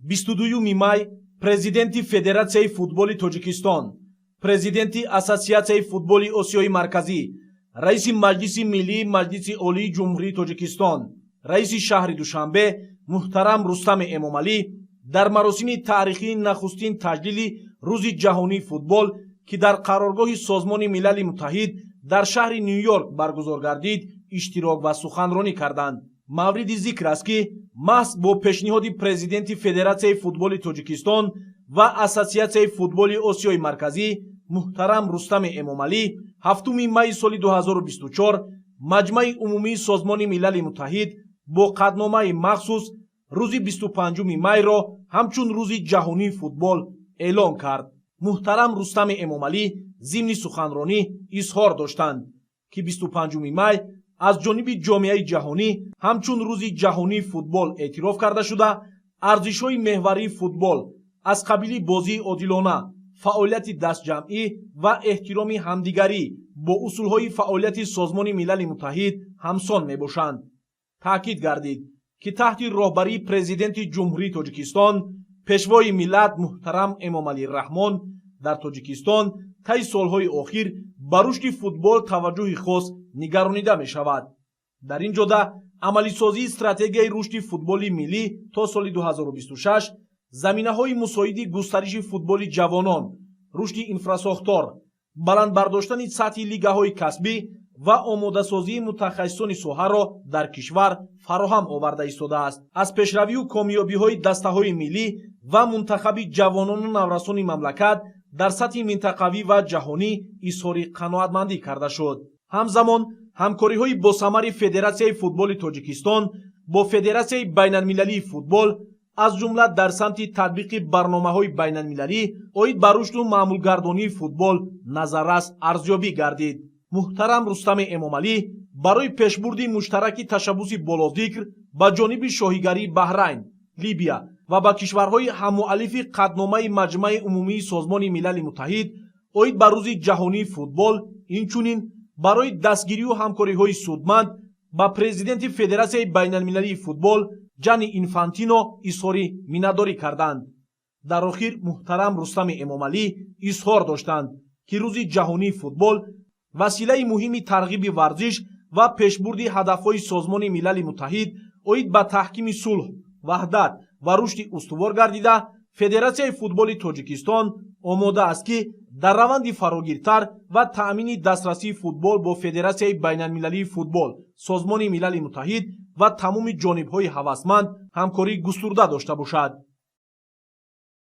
22 май президенти Федератсияи футболи Тоҷикистон, президенти Ассотсиатсияи футболи Осиёи Марказӣ, раиси Маҷлиси Миллии Маҷлиси Олии Ҷумҳурии Тоҷикистон, раиси шаҳри Душанбе муҳтарам Рустами Эмомалӣ дар маросими таърихии нахустин таҷлили Рӯзи ҷаҳонии футбол, ки дар қароргоҳи Созмони Милали Муттаҳид дар шаҳри Ню Йорк баргузор гардид, иштирок ва суханронӣ карданд. Мавриди зикр аст, ки маҳз бо пешниҳоди президенти Федератсияи футболи Тоҷикистон ва Ассотсиатсияи футболи Осиёи Марказӣ муҳтарам Рустами Эмомалӣ 7 майи соли 2024 Маҷмаи Умумии Созмони Милали Муттаҳид бо қатъномаи махсус рӯзи 25 майро ҳамчун Рӯзи ҷаҳонии футбол эълон кард. Муҳтарам Рустами Эмомалӣ зимни суханронӣ изҳор доштанд, ки 25 май аз ҷониби ҷомеаи ҷаҳонӣ ҳамчун Рӯзи ҷаҳонии футбол эътироф карда шуда, арзишҳои меҳварии футбол аз қабили бозии одилона, фаъолияти дастҷамъӣ ва эҳтироми ҳамдигарӣ бо усулҳои фаъолияти Созмони Милали Муттаҳид ҳамсон мебошанд. Таъкид гардид, ки таҳти роҳбарии Президенти Ҷумҳурии Тоҷикистон, Пешвои миллат муҳтарам Эмомалӣ Раҳмон дар Тоҷикистон таи солҳои охир ба рушди футбол таваҷҷӯҳи хос нигаронида мешавад. Дар ин ҷода амалисозии стратегияи рушди футболи миллӣ то соли 2026, заминаҳои мусоиди густариши футболи ҷавонон, рушди инфрасохтор, баланд бардоштани сатҳи лигаҳои касбӣ ва омодасозии мутахассисони соҳаро дар кишвар фароҳам оварда истодааст. Аз пешравию комёбиҳои дастаҳои миллӣ ва мунтахаби ҷавонону наврасони мамлакат дар сатҳи минтақавӣ ва ҷаҳонӣ изҳори қаноатмандӣ карда шуд. Ҳамзамон ҳамкориҳои босамари Федератсияи футболи Тоҷикистон бо Федератсияи байналмилалии футбол, аз ҷумла дар самти татбиқи барномаҳои байналмилалӣ оид ба рушду маъмулгардонии футбол назаррас арзёбӣ гардид. Муҳтарам Рустами Эмомалӣ барои пешбурди муштараки ташаббуси болозикр ба ҷониби Шоҳигарии Баҳрайн, Либия ва ба кишварҳои ҳаммуаллифи қатъномаи Маҷмаи Умумии Созмони Милали Муттаҳид оид ба Рӯзи ҷаҳонии футбол, инчунин барои дастгирию ҳамкориҳои судманд ба президенти Федератсияи байналмилалии футбол Ҷанни Инфантино изҳори миннатдорӣ карданд. Дар охир муҳтарам Рустами Эмомалӣ изҳор доштанд, ки Рӯзи ҷаҳонии футбол василаи муҳими тарғиби варзиш ва пешбурди ҳадафҳои Созмони Милали Муттаҳид оид ба таҳкими сулҳ, ваҳдат ва рушди устувор гардида, Федератсияи футболи Тоҷикистон омода аст, ки дар раванди фарогиртар ва таъмини дастрасии футбол бо Федератсияи байналмилалии футбол, Созмони Милали Муттаҳид ва тамоми ҷонибҳои ҳавасманд ҳамкории густурда дошта бошад.